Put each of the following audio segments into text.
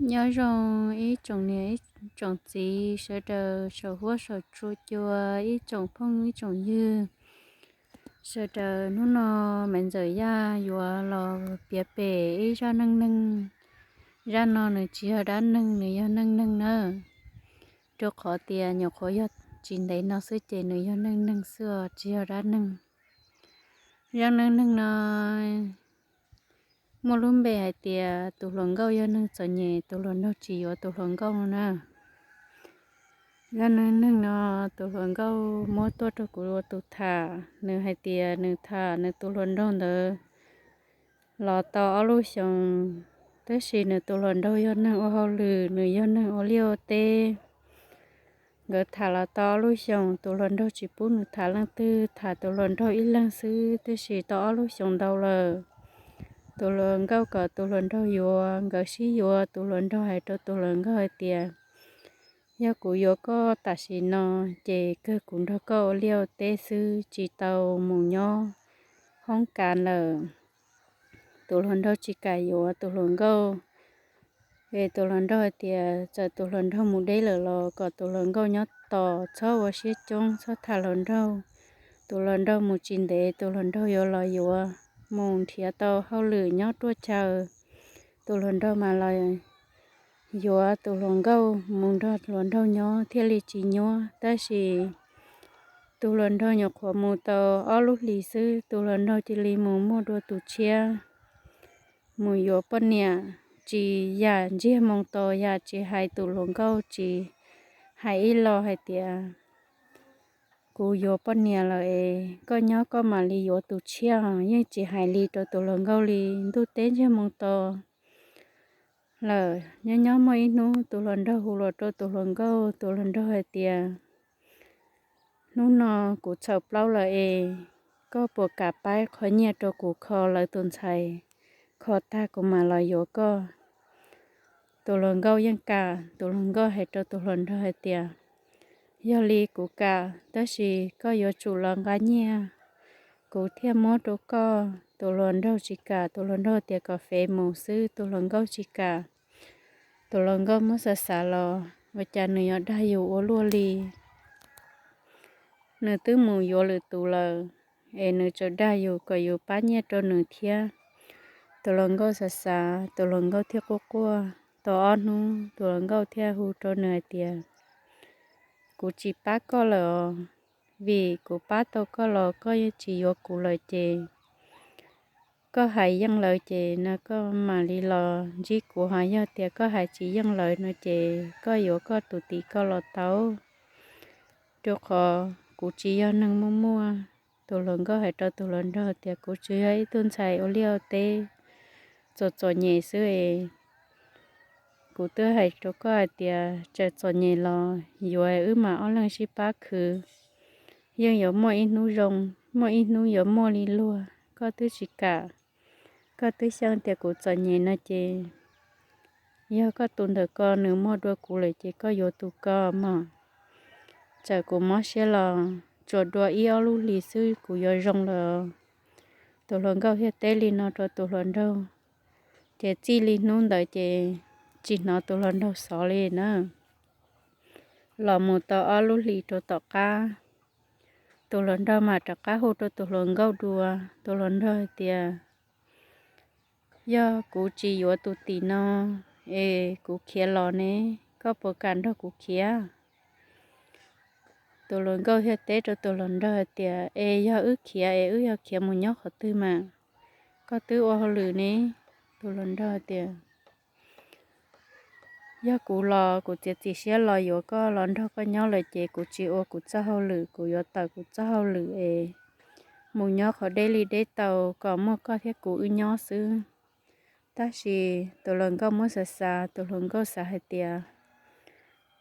Nyob zoo ib tsoom niam ib tsoom txiv sawv daws saum huab saum tsua cua, ib tsoom phooj ib tsoom ywg sawv daws. Hnub no Maiv Ntxawm Yaj yuav los piav pem ib zaj neej neeg. Zaj no nws tsis yog dab neeg, nws yog neej neeg na. Rau qhov tias nyuam qhuav yog tsis ntev no xwb ces nws yog neej neeg xwb os, tsis yog dab neeg. Zaj neej neeg no muaj lub npe hais tias tus hluas nkauj yog neeg txom nyem, tus hluas nraug tsis yuav tus hluas nkauj no na. Zaj neej neeg no tus hluas nkauj muab tuaj rau kuv ua tus tham, nws hais tias nws tham nws tus hluas nraug ntawd los tau ob lub xyoos, tab sis nws tus hluas nraug yog neeg ua hauj lwm, nws yog neeg ua liaj ua teb. Nkawd tham los tau ob lub xyoos, tus hluas nraug tsis pub nws tham leej twg, tham tus hluas nraug ib leeg xwb, tab sis tau ob lub xyoos ntau lawm. Tus hluas nkauj kom tus hluas nraug yuav, nkawd sib yuav, tus hluas nraug hais rau tus hluas nkauj hais tias, yog kuv yuav koj tam sim no ces kawg kuv nrog koj ua liaj ua teb xwb, tsis tau mus nyob hoob kas lawm. Tus hluas nraug tsis kam yuav tus hluas nkauj. Es tus hluas nraug hais tias txawm tus hluas nraug mus deb lawm los kom tus hluas nkauj nyob tos, txhob ua siab coob, txhob tham hluas nraug. Tus hluas nraug mus tsis ntev tus hluas nraug yuav los yuav, mus nrhiav tau hauj lwm nyob ruaj chaw, tus hluas nraug mas los yuav tus hluas nkauj mus nrog hluas nraug nyob thiaj li tsis nyuaj. Tab sis tus hluas nraug nyuam qhuav mus tau ob lub hlis xwb, tus hluas nraug cia li mus muaj dua tus tshiab, mus yuav poj niam, tsis yam ntsiag moo to yam tsis hais, tus hluas nkauj tsis hais ib los hais tias, kuv yuav poj niam lawm es koj nyob koj mam li yuav tus tshiab, yeej tsis hais li rau tus hluas nkauj li. Ntuj teb ntsiag moo to lawm, nyob nyob muaj ib hnub tus hluas nraug hu los rau tus hluas nkauj, tus hluas nraug hais tias, hnub no kuv txhaum plaub lawm es koj puas kam pab qhov nyiaj rau kuv kho lawv tus ntxhais, kho tag kuv mam los yuav koj. Tus hluas nkauj yeej kam, tus hluas nkauj hais rau tus hluas nraug hais tias, yog li kuv kam, tab sis koj yuav tsum los nqa nyiaj kuv thiaj muab rau koj. Tus hluas nraug tsis kam, tus hluas nraug tias kom fev mus xwb, tus hluas nkauj tsis kam. Tus hluas nkauj muab xav xav los ua cas nws yuav dag yus ua luaj li. Nws twb mus yuav lwm tus lawm es nws tseem dag yus kom yus pab nyiaj rau nws thiab. Tus hluas nkauj xav xav, tus hluas nkauj thiaj quaj quaj. Tau ob hnub tus hluas nkauj thiaj hu rau nws hais tias, kuv tsis pab koj lawm os, vim kuv pab tau koj los koj yeej tsis yuav kuv lawm ces koj hais yeej lawv ces no koj mam li los ntsib kuv, ho yog tias koj hais tsis yeej lawv no ces koj yuav koj tus tim koj los tau, rau qhov kuv tsis yog neeg muaj muaj. Tus hluas nkauj hais rau tus hluas nraug tias, kuv tsuas yog ib tug ntxhais ua liaj ua teb txom txom nyem xwb es kuv twb hais rau koj hais tias txawm txom nyem los yuav wb mam ob leeg sib pab khwv, yeej yuav muaj ib hnub zoo, muaj ib hnub yuav muaj li luag. Koj twb tsis kam, koj twb xyeej tias kuv txom nyem no ces yog koj tus ntawm ko nws muaj dua kuv lawm ces koj yuav tus ko mog. Txawm kuv mob siab los tsuas dua ib ob lub hlis xwb kuv yuav zoo lawm. Tus hluas nkauj thiaj teb li no rau tus hluas nraug, ces txij li hnub ntawd ces tsis hnov tus hluas nraug xov li na. Los mus tau ob lub hlis rau tom qab, tus hluas nraug mam rov qab hu rau tus hluas nkauj dua. Tus hluas nraug hais tias, yog kuv tsis yuav tus tim no es kuv khiav los ne, koj puas kam nrog kuv khiav? Tus hluas nkauj thiaj teb rau tus hluas nraug hais tias, es yog wb khiav es wb yog khiav mus nyob qhov twg mas? Koj twb ua hauj lwm ne. Tus hluas nraug tias, yog kuv los kuv txiav txim siab los yuav koj los nrog koj nyob lawm ces kuv tsis ua kuv txoj hauj lwm, kuv yuav tawm kuv txoj hauj lwm es mus nyob qhov deb li deb tau kom muaj koj thiab kuv wb nyob xwb. Tab sis tus hluas nkauj muab xav xav, tus hluas nkauj xav hais tias,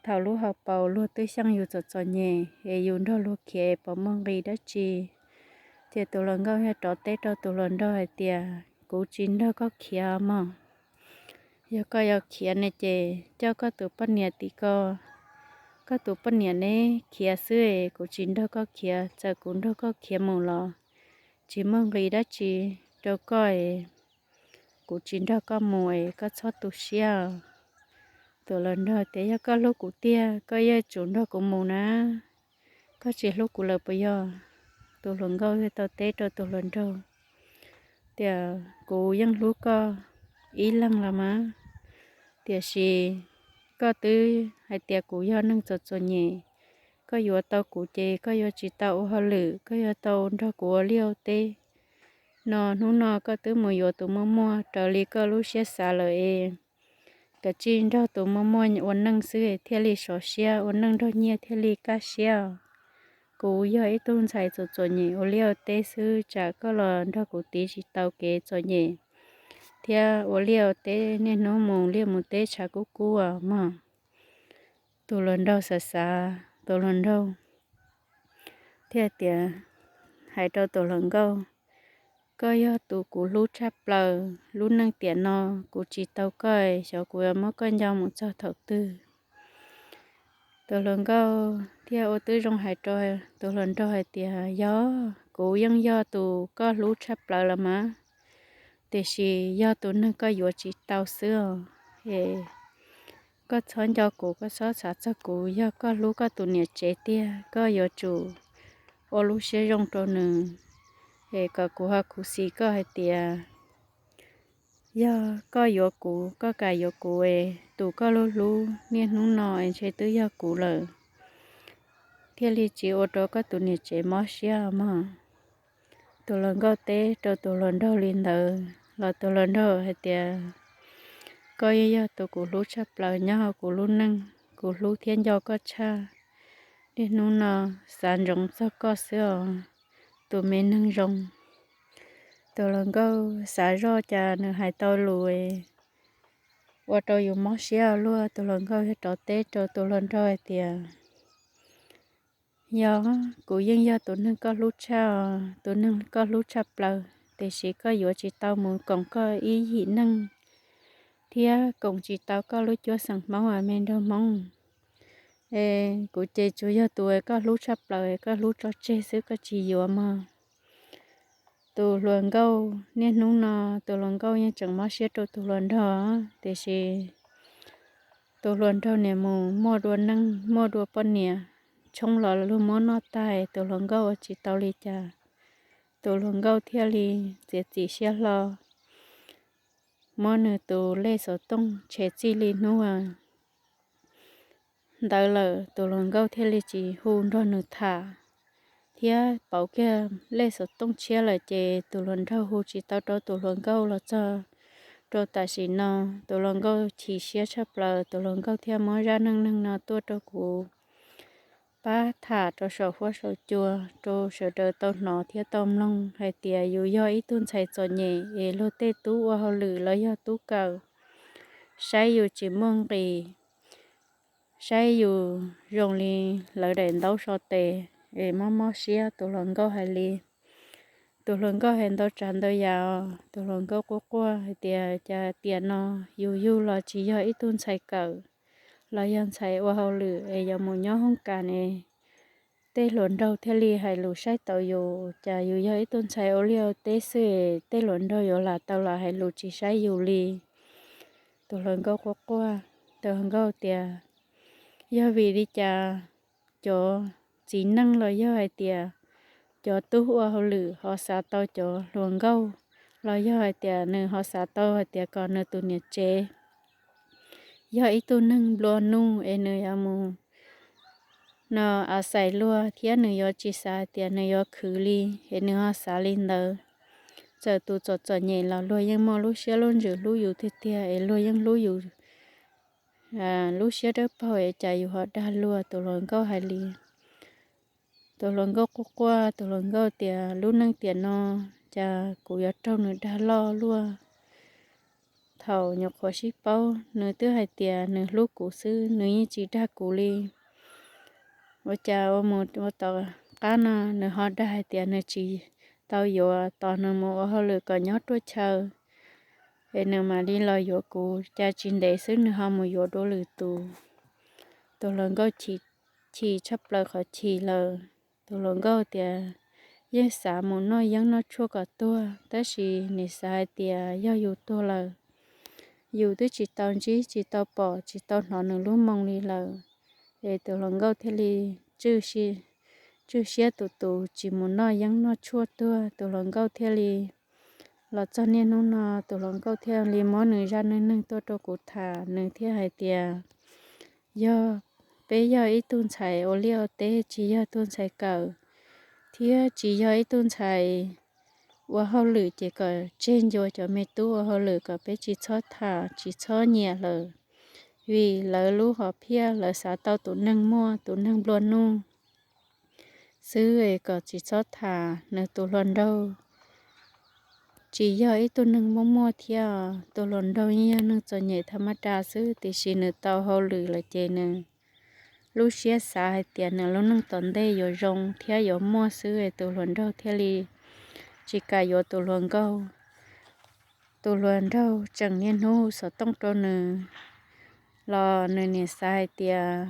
thaum lub hauv paus luag twb xyeej yus txom txom nyem es yus nrog luag khiav es puas muaj nqis dab tsi? Ces tus hluas nkauj thiaj rov teb rau tus hluas nraug hais tias, kuv tsis nrog koj khiav mog. Yog koj yuav khiav ne ces coj koj tus poj niam tim ko, koj tus poj niam neb khiav xwb es kuv tsis nrog koj khiav, txawm kuv nrog koj khiav mus los tsis muaj nqis dab tsi rau koj es kuv tsis nrog koj mus es koj txhob tu siab. Tus hluas nraug tias, Yog koj hlub kuv tiag, koj yeej tsum nrog kuv mus na. Koj tsis hlub kuv lawm puas yog? Tus hluas nkauj thiaj tau teb rau tus hluas nraug tias, Kuv yeej hlub koj ib leeg los mas, tiam sis koj twb hais tias kuv yog neeg txom txom nyem, koj yuav tau kuv ces koj yuav tsis tau ua hauj lwm, koj yuav tau nrog kuv ua liaj ua teb no. Hnub no koj twb mus yuav tus muaj muaj raws li koj lub siab xav lawm es kav tsij nrog tus muaj muaj ua neej xwb thiaj li sov siab, ua neej nrog nyiaj thiaj li kaj siab. Kuv yog ib tug ntxhais txom txom nyem ua liaj ua teb xwb, tsam koj los nrog kuv tiv tsis tau kev txom nyem thiab ua liaj ua teb niaj hnub mus liaj mus teb tshav kub kub mog. Tus hluas nraug xav xav, tus hluas nraug thiaj tias, hais rau tus hluas nkauj, Koj yog tus kuv hlub tshaj plaws, lub neej tiam no kuv tsis tau koj, xyov kuv yuav muab koj nco mus txog thaum twg? Tus hluas nkauj thiaj ua tib zoo hais rau tus hluas nraug hais tias, Yog, kuv yeej yog tus koj hlub tshaj plaws los mas, tiam sis yog tus neeg koj yuav tsis tau xwb os. Es koj txhob nco kuv, koj txhob xav txog kuv, yog koj hlub koj tus niam tsev tiag, koj yuav tsum ua lub siab zoo rau nws, es kom kuv ho khuv xim koj hais tias yog koj yuav kuv, koj kam yuav kuv es tus koj hlub hlub niaj hnub no es ntshe twb yog kuv lawm, thiaj li tsis ua rau koj tus niam tsev mob siab mog. Tus hluas nkauj teb rau tus hluas nraug li ntawd los tus hluas nraug hais tias, Koj yeej yog tus kuv hlub tshaj plaws nyob hauv kuv lub neej, kuv hlub thiab nco koj tshaj. Niaj hnub no xav ntsoov txog koj xwb os, tus me neeg zoo. Tus hluas nkauj xav zoj cas nws hais tau lus ua rau yus mob siab luaj. Tus hluas nkauj thiaj rov teb rau tus hluas nraug hais tias, Yog, kuv yeej yog tus neeg koj hlub tshaj, tus neeg koj hlub tshaj plaws, tiam sis koj yuav tsis tau mus koom koj ib yim neeg thiab koom tsis tau koj lub cuab xeem Hmoob uas me nraug Hmoob. Es kuv ces tsuas yog tus koj hlub tshaj plaws, koj hlub tso tseg xwb, koj tsis yuav mog. Tus hluas nkauj niaj hnub no, tus hluas nkauj yeej tseem mob siab rau tus hluas nraug, tiam sis tus hluas nraug niaj mus muaj dua neej, muaj dua poj niam tshoob los luag muab noj tag, tus hluas nkauj ua tsis tau li cas. Tus hluas nkauj thiaj li txiav txim siab hlo muab nws tus lej xov tooj tshem txij li hnub ntawd lawm, tus hluas nkauj thiaj li tsis hu nrog nws tham thiab pauv kiag lej xov tooj tshiab lawm ces tus hluas nraug hu tsis tau rau tus hluas nkauj los txog rau tam sim no. Tus hluas nkauj chim siab tshaj plaws, tus hluas nkauj thiaj muab zaj neej neeg no tuaj rau kuv pab tham rau saum huab saum cua rau sawv daws tau hnov thiab tau mloog hais tias yus yog ib tug ntxhais txom nyem es luag tej tub ua hauj lwm los yog tub kawm saib yus tsis muaj nqis, saib yus zoo li lawv daim ntaub so tes es mob mob siab. Tus hluas nkauj hais li, tus hluas nkauj hais ntau tsav ntau yam, tus hluas nkauj quaj quaj hais tias cas tiam no yus yug los tsis yog ib tug ntxhais kawm los yog ntxhais ua hauj lwm es yuav mus nyob hoob kas ne, tej hluas nraug thiaj li hais lus saib taus yus, cas yus yog ib tug ntxhais ua liaj ua teb xwb es tej hluas nraug yuav lam tau los hais lus tsis saib yus li. Tus hluas nkauj quaj quaj, tus hluas nkauj tias, yog vim li cas cov txiv neej los yog hais tias cov tub ua hauj lwm ho xav tau cov hluas nkauj, los yog hais tias nws ho xav tau hais tias kom nws tus niam tsev yog ib tug neeg nplua nuj es nws yuav mus no a xais luag thiab nws yuav tsis xav hais tias nws yuav khwv li, es nws ho xav li ntawd. Txawm tus txom txom nyem los luag yeej muaj lub siab lub ntsws hlub yus tiag tiag es luag yeej hlub yus lub siab dawb paug es cas yus ho dag luag, tus hluas nkauj hais li. Tus hluas nkauj quaj quaj, tus hluas nkauj tias lub neej tiam no cas kuv yuav raug nws dag loj luaj. Thaum nyuam qhuav sib paub nws twb hais tias nws hlub kuv xwb, nws yeej tsis dag kuv li. Ua cas ua mus ua tom qab no nws ho dag hais tias nws tsis tau yuav, tos nws mus ua hauj lwm kom nyob ruaj chaw es nws mam li los yuav kuv, cas tsis ntev xwb nws ho mus yuav dua lwm tus. Tus hluas nkauj chim tshaj plaws qhov chim lawm. Tus hluas nkauj tias yeej xav mus noj yeeb noj tshuaj kom tuag, tab sis nim xav hais tias yog yus tuag lawm yus twb tsis tau ntsib, tsis tau pom, tsis tau hnov nws lub moo li lawm. Es tus hluas nkauj thiaj li tswj siab tus tus tsis mus noj yeeb noj tshuaj tuag. Tus hluas nkauj thiaj li los txog niaj hnub no, tus hluas nkauj thiaj li muab nws zaj neej neeg tuaj rau kuv tham. Nws thiaj hais tias, yog peb yog ib tug ntxhais ua liaj ua teb, tsis yog tug ntxhais kawm, thiab tsis yog ib tug ntxhais ua hauj lwm, ces kom tseg ncua cov me tub ua hauj lwm, kom peb tsis txhob tham, tsis txhob nyiam lawm, vim lawv lub hom phiaj, lawv xav tau tus neeg muaj, tus neeg nplua nuj xwb, kom tsis txhob tham. Nws tus hluas nraug tsis yog ib tug neeg muaj muaj thiab, tus hluas nraug yeej yog neeg txom nyem thas mas das xwb, tiam sis nws tau hauj lwm lawm ces nws lub siab xav hais tias nws lub neej tom ntej yuav zoo thiab yuav muaj xwb, tus hluas nraug thiaj li tsis kam yuav tus hluas nkauj. Tus hluas nraug tseem niaj hnub hu xov tooj rau nws los nws niaj xav hais tias,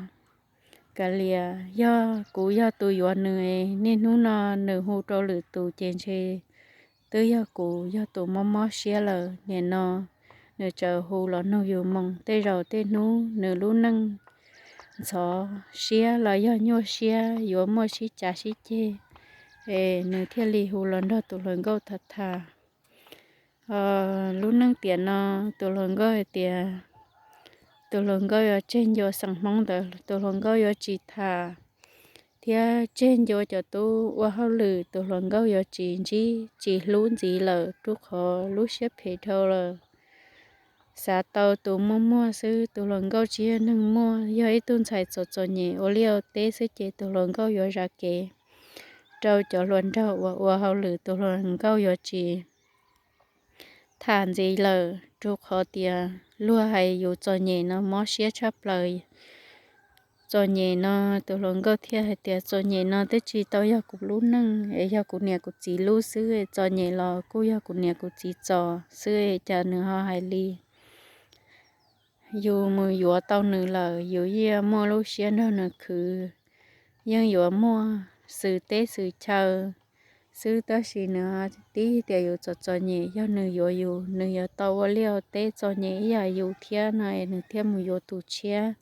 kav liam, yog kuv yog tus yuav nws, niaj hnub no nws hu rau lwm tus ces ntshe twb yog kuv yog tus mob mob siab lawm. Nim no nws txawm hu los nug yus moo, tej zaum tej hnub nws lub neej ntxhov siab los yog nyuaj siab yuav muaj sib cav sib ceg, es nws thiaj li hu los nrog tus hluas nkauj tham tham. Lub neej tiam no tus hluas nkauj hais tias tus hluas nkauj yuav tseg ncua xeem Hmoob ntawd, tus hluas nkauj yuav tsis tham thiab tseg ncua cov tub ua hauj lwm, tus hluas nkauj yuav tsis ntsib tsis hlub ntxiv lawm, rau qhov lub siab phem dhau lawm. Xav tau tus muaj muaj xwb, tus hluas nkauj tsis yog neeg muaj, yog ib tug ntxhais txom txom nyem ua liaj ua teb xwb ces tus hluas nkauj yuav zam kev rau cov hluas nraug uas ua hauj lwm, tus hluas nkauj yuav tsis tham ntxiv lawm, rau qhov tias luag hais yus txom nyem no mob siab tshaj plaws. Txom nyem no, tus hluas nkauj thiaj hais tias txom nyem no twb tsis tau yog kuv lub neej, es yog kuv niam kuv txiv lub xwb, txom nyem los kuj yog kuv niam kuv txiv txom xwb, cas nws ho hais li. Yus mus yuav tau nws lawm, yus yeej muaj lub siab nrog nws khwv, yeej yuav muaj xwm teb xwm chaw xwb, tab sis nws tib tias yus txom txom nyem, yog nws yuav yus, nws yuav tau ua liaj ua teb txom nyem ib yam yus thiab no es nws thiaj mus yuav tus tshiab.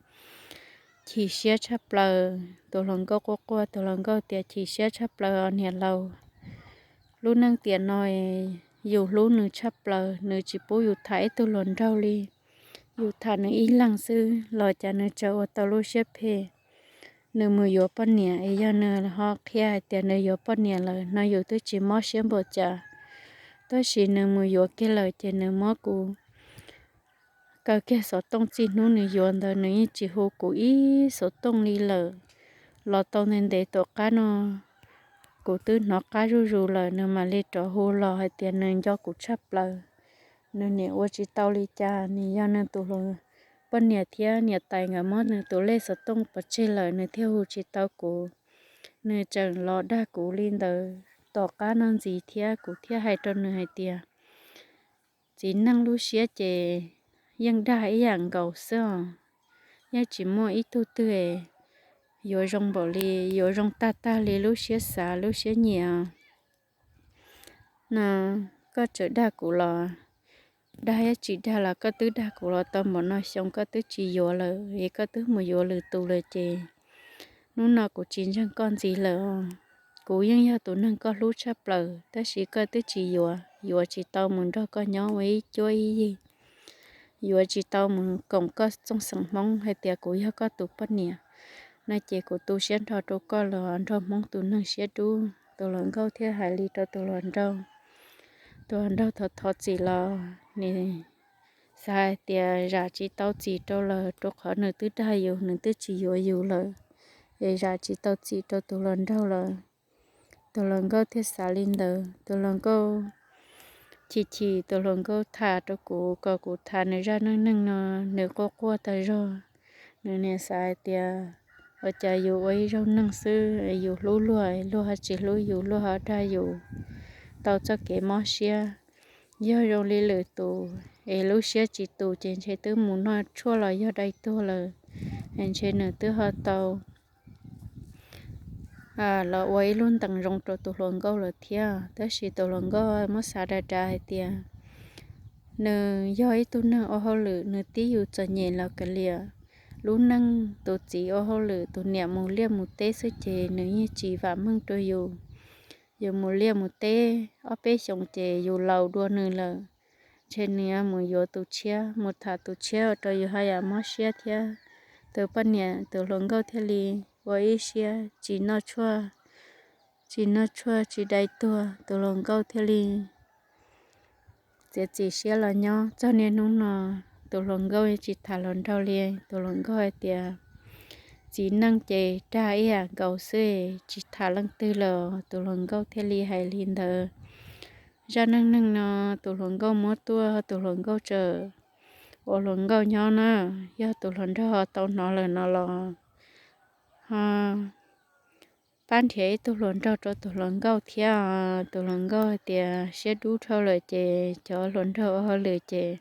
Chim siab tshaj plaws, tus hluas nkauj quaj quaj, tus hluas nkauj tias chim siab tshaj plaws os niam laus. Lub neej tiam no yus hlub nws tshaj plaws, nws tsis pub yus tham ib tug hluas nraug li. Yus tham nws ib leeg xwb los cas nws tseem ua tau lub siab phem. Nws mus yuav poj niam es yog nws ho qhia hais tias nws yuav poj niam lawm no yus twb tsis mob siab npaum cas, tab sis nws mus yuav kiag lawm ces nws muab kuv kaw kiag xov tooj. Txij hnub nws yuav ntawd nws yeej tsis hu kuv ib xov tooj li lawm. Los tau ntev ntev tom qab no kuv twb hnov qab zuj zus lawm, nws mam li rov hu los hais tias nws nco kuv tshaj plaws. Nws niam ua tsis tau li cas, nws yog nws tus hluas, poj niam thiab niam tais nkawd muab nws tus lej xov tooj pov tseg lawm, nws thiaj hu tsis tau kuv. Nws tseem los dag kuv li ntawd tom qab no ntxiv thiab, kuv thiaj hais rau nws hais tias txiv neej lub siab ces yeej dag ib yam nkaus xwb os. Yeej tsis muaj ib tug twg yuav zoo npaum li, yuav zoo tag tag li lub siab xav lub siab nyiam. No koj tseem dag kuv los, dag thiab tsis dag los koj twb dag kuv los tau npaum no xyoo, koj twb tsis yuav lawm es koj twb mus yuav lwm tus lawm ces hnub no kuv tsis ntseeg koj ntxiv lawm os. Kuv yeej yog tus neeg koj hlub tshaj plaws tab sis koj twb tsis yuav, yuav tsis tau mus nrog koj nyob ua ib cuab ib yig, yuav tsis tau mus koom koj txooj xeem Hmoob hais tias kuv yog koj tus poj niam. No ces kuv tu siab nrho rau koj los nrog Hmoob tus neeg siab dub. Tus hluas nkauj thiaj hais li rau tus hluas nraug. Tus hluas nraug thov thov txim los nws xav hais tias zam tsis tau txim rau lawm, rau qhov nws twb dag yus, nws twb tsis yuav yus lawm, es zam tsis tau txim rau tus hluas nraug lawm. Tus hluas nkauj thiaj xav li ntawd, tus hluas nkauj chim chim, tus hluas nkauj tham rau kuv kom kuv tham nws zaj neej neeg no, nws quaj quaj tag zog. Nws niaj xav hais tias ua cas yus ua ib zaug neeg xwb yus hlub luag, luag ho tsis hlub yus, luag ho dag yus tau txoj kev mob siab. Yog zoo li lwm tus es lub siab tsis tus ces ntshe twb mus noj tshuaj los yog dai tuag lawm, es ntshe nws twb ho tau los ua ib lub ntees zoo rau tus hluas nkauj lawm thiab. Tab sis tus hluas nkauj muab xav dav dav hais tias Nws yog ib tug neeg ua hauj lwm, nws tib yus txom nyem los kav liam, lub neej tus txiv ua hauj lwm, tus niam mus liaj mus teb xwb ces nws yeej tsis vam meej rau yus. Yus mus liaj mus teb ob peb xyoos ces yus laus dua nws lawm, ces nws mus yuav tus tshiab, mus tham tus tshiab ua rau yus haj yam mob siab thiab. Tus poj niam tus hluas nkauj thiaj li ua ib siab tsis noj tshuaj, tsis noj tshuaj tsis dai tuag, tus hluas nkauj thiaj li txiav txim siab los nyob. Txog niaj hnub no tus hluas nkauj tsis tham hluas nraug li. Tus hluas nkauj hais tias txiv neej ces dag ib yam nkaus xwb, tsis tham leej twg lawm. Tus hluas nkauj thiaj li hais li ntawd. Zaj neej neeg no tus hluas nkauj muab tuaj, tus hluas nkauj tseem ua hluas nkauj nyob na. Yog tus hluas nraug ho tau hnov lawm no los ho pab nrhiav ib tug hluas nraug rau tus hluas nkauj thiab. Tus hluas nkauj hais tias siab dub dhau lawm ces cov hluas nraug ua hauj lwm ces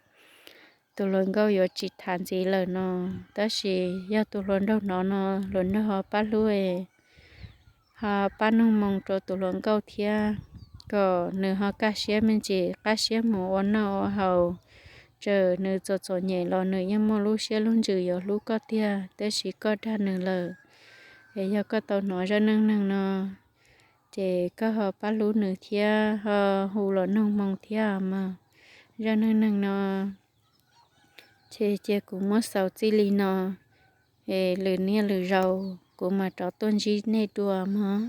tus hluas nkauj yuav tsis tham ntxiv lawm no. Tab sis yog tus hluas nraug hnov no, hluas nraug ho pab hlub, ho pab nug moo rau tus hluas nkauj thiab, kom nws ho kaj siab me ntsis, qab siab mus ua noj ua haus. Txawm nws txom txom nyem los nws yeej muaj lub siab lub ntsws yuav hlub koj tiag, tab sis koj dag nws lawm. Es yog koj tau hnov zaj neej neeg no, ces koj ho pab hlub nws thiab ho hu los nug moo thiab mas. Zaj neej neeg no ces cia kuv muab xaus txij li no, es lwm niaj lwm zaus kuv mam rov tuaj ntsib nej dua mog.